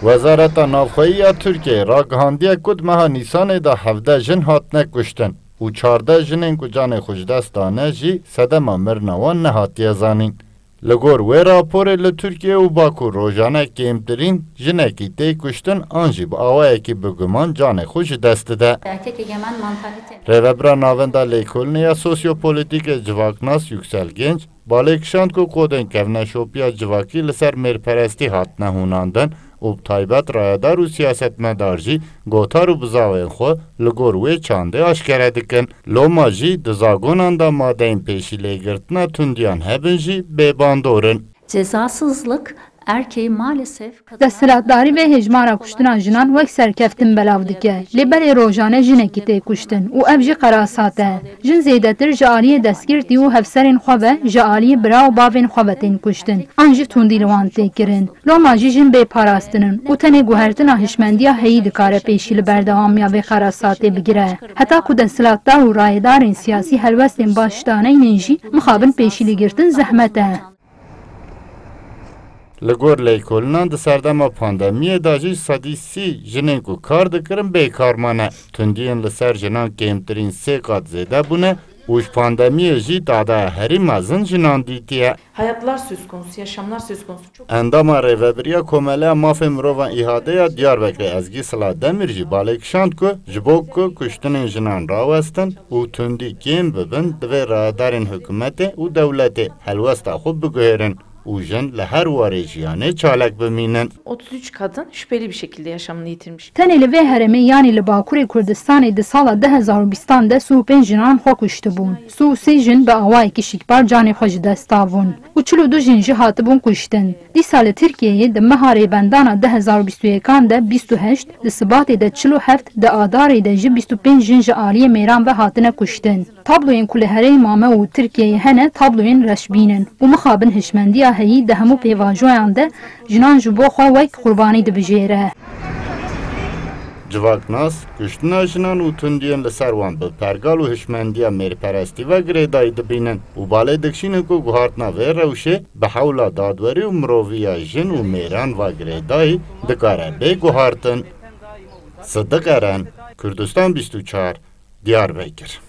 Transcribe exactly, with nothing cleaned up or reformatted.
Wezareta Navxweyî ya Tirkiyeyê ragihandiye ku di meha Nîsanê de hevdeh jin hatine kuştin û çardeh jinên ku canê xwe ji dest dane jî sedema mirina wan nehatiye zanîn. Li gor wê raporê li Tirkiye û Bakur rojane kêmtirîn jinekî tê kuştin an jî bi awayekî bi guman canê xwe ji dest dide. Erkek egemen mantalite. Rêvebira Navenda Lêkolînê ya Sosyopolîtîk ê Civaknas Yüksel Genç, balê kişand ku kodên kevneşopiya civakî li ser mêrperestî hatine hûnandin û bi taybet rayedar û siyasetmedar jî gotar û bizawên xwe li gor wê çandê aşkere dikin. Loma jî di zagonan de madeyên pêşîlêgirtina tundiyan hebin jî bêbandor in. Cezasızlık erkeği maalesef kadına Desthilatdarî vê hêjmara kuştina jinan wek serkeftin belav dike. Lê belê rojane jinekî tê kuştin û ev jî qerasat e. Jin zêdetir ji aliyê destgirtî û hevserên xwe ve, ji aliyê bira û bavên xwe ve tên kuştin. An jî tundî li wan tê kirin. Loma jî jin bê parastin in û tenê guhertina hişmendiya heyî dikare pêşî li berdewamiya vê qerasatê bigire. Heta ku desthilatdar û rayedarên siyasî helwestên baş daneynin jî, mixabin pêşîlîgirtin zehmet e. Li gor lêkolînan di serdema pandemiyê de jî sedî sî jinên ku kar dikirin bêkar mane. Tundiyên li ser jinan kêmtirîn sê qat zêde bûne û ji pandemiyê jî dada herî mezin jinan dîtiye. Hayatlar söz konusu, yaşamlar söz konusu. Çok Endama Rêvebiriya Komeleya Mafê Mirovan ÎHD'ê ya Diyarbekirê Ezgî Sila Demir jî balê kişand ku ji bo ku kuştinên jinan rawestin û tundî kêm bibin, divê rayedarên hikûmetê û dewletê helwesta xwe biguhêrin û jin li her warê jiyanê çalek bimînin. Otuz üç kadın şüpheli bir şekilde yaşamını yitirmiş. Tenê li vê herêmê, yanî li Bakurê Kurdistanê, di sala du hezar û bîstan de sî û pênc jinan xwe kuştibûn. Sî û sê jin bi awayekî şikbar canê xwe ji dest davûn û çil û du jin jî hatibûn kuştin. Dîsa li Tirkiyeyê di meha Rêbendana du hezar û bîst û yekan de bîst û heşt, di Sibatê de çil û heft, di Adarê de jî bîst û pênc jin ji aliyê mêran ve hatine kuştin. Tabloyên ku li herêma me û Tirkiyeyê hene, tabloyên reşbîn in û mixabin hişmendiya heyî di hemû pêvajoyan de jinan ji bo xwe wek qurbanî dibijêre. Civaknas, kuştina jinan û tundiyên li ser wan bi pergal û hişmendiya mêrperestî ve girêdayî dibînin û balê dikişînin ku guhartina vê rewşê bi hewla dadwerî û miroviya jin û mêran ve girêdayî dikare bê guhartin. Sidiq Eren, Kurdistan bîst û çar, Diyarbekir.